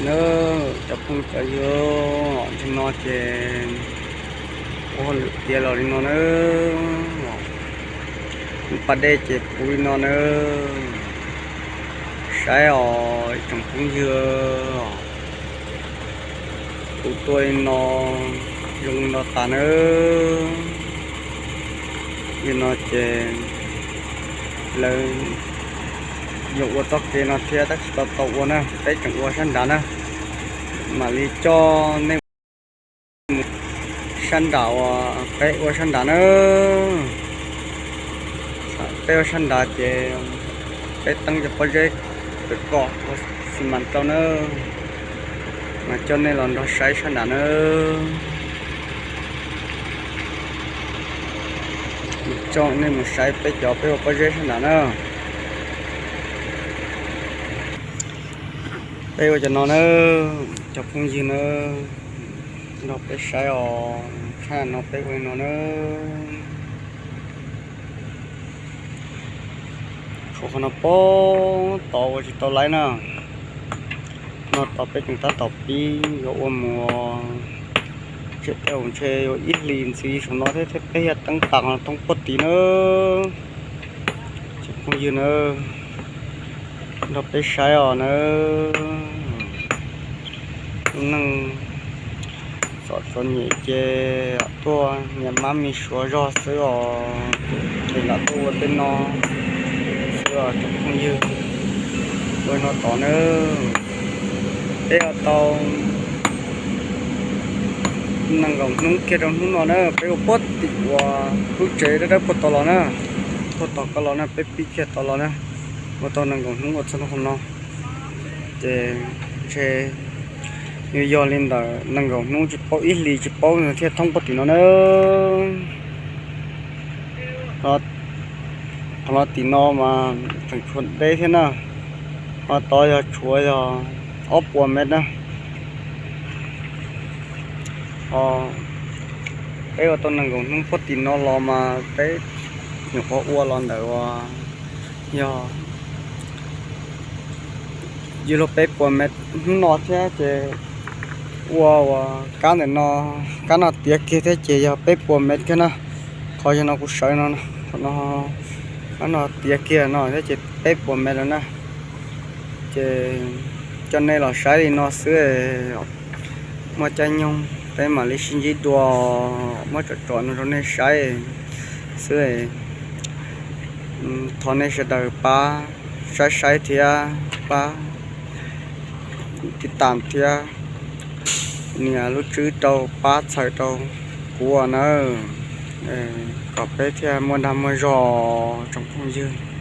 Na, cov phooj cov ywg, nim no ces ua hauj lwm tiav los li no na, lub pas dej ces puv li no na, saib os ib tsoom phooj ywg, puv tuaj li no, zoo li no tas na. Yog no ces lawv yuav ua txoj kev no thiab tab sis tau tau ua na, peb tseem ua sab nrad na, mam li coj nej mus sab nram uas peb ua sab nrad na. Peb ua sab nrad ces peb teeb cov pob zeb kom ua xi mas rau na, mas coj nej los nrog saib sab nrad na. Coj nej mus saib peb cov peb ua pob zeb sab nrad na. Peb ua cov no na, cov phooj ywg na, nrog peb saib os, tshaj no peb ua li no na. Tshuav qhov no pab tod ua tsis tau laib na, no tod peb tseem tab tom pib yuav ua mus, tseem peb ntshe yuav ib hlis ntxiv saum no thiab thiab peb thiaj teeb tas qhov no puag tim na. Cov phooj ywg na, nrog peb saib os na. Lub neej txom txom nyem ces tuaj nyias mab me suav zog xwb os, ces lam tuaj ua tej no xwb os cov phooj ywg. Ua no tod na, peb ua tau nees nkaum hnub kiag rau hnub no na, peb ua puag tim uas lub tsev dawb dawb puag tod los na, puag tom ko los na, peb pib kiag tod los na, ua tau nees nkaum hnub ua txog qhov no. Ces ntshe yuav yog li ntawm nees nkaum hnub tsis paub ib hlis tsis paub nws thiaj thoob puag tim no na. Qhov no tim no mas tseem tshuav deb thiab na, qhov tod yog tshuav yog ob puas mev na. Ho peb ua tau nees nkaum hnub puag tim no los mas peb nyuam qhuav ua los ntawm uas yog yog luag peb puas mev hnub no thiab ces ua uas kab ntawm no, kab no tiav kiag thiab ces yog peb puas mev kiag na. Qhov yog no kuv sawv no, qhov no, kab no tiav kiag no thiab ces peb puas mev lawm na. Ces coj nej los saib li no xwb, muaj caij nyoog peb mam li sib ntsib dua, muab tsom tsom no rau nej saib xwb. Thov nej sawv daws pab saib saib thiab pab tiv tam thiab nias lub tswb rau pab txhawm rau kuv nawb, kom peb thiaj muaj dag muaj zog tsoom phooj ywg.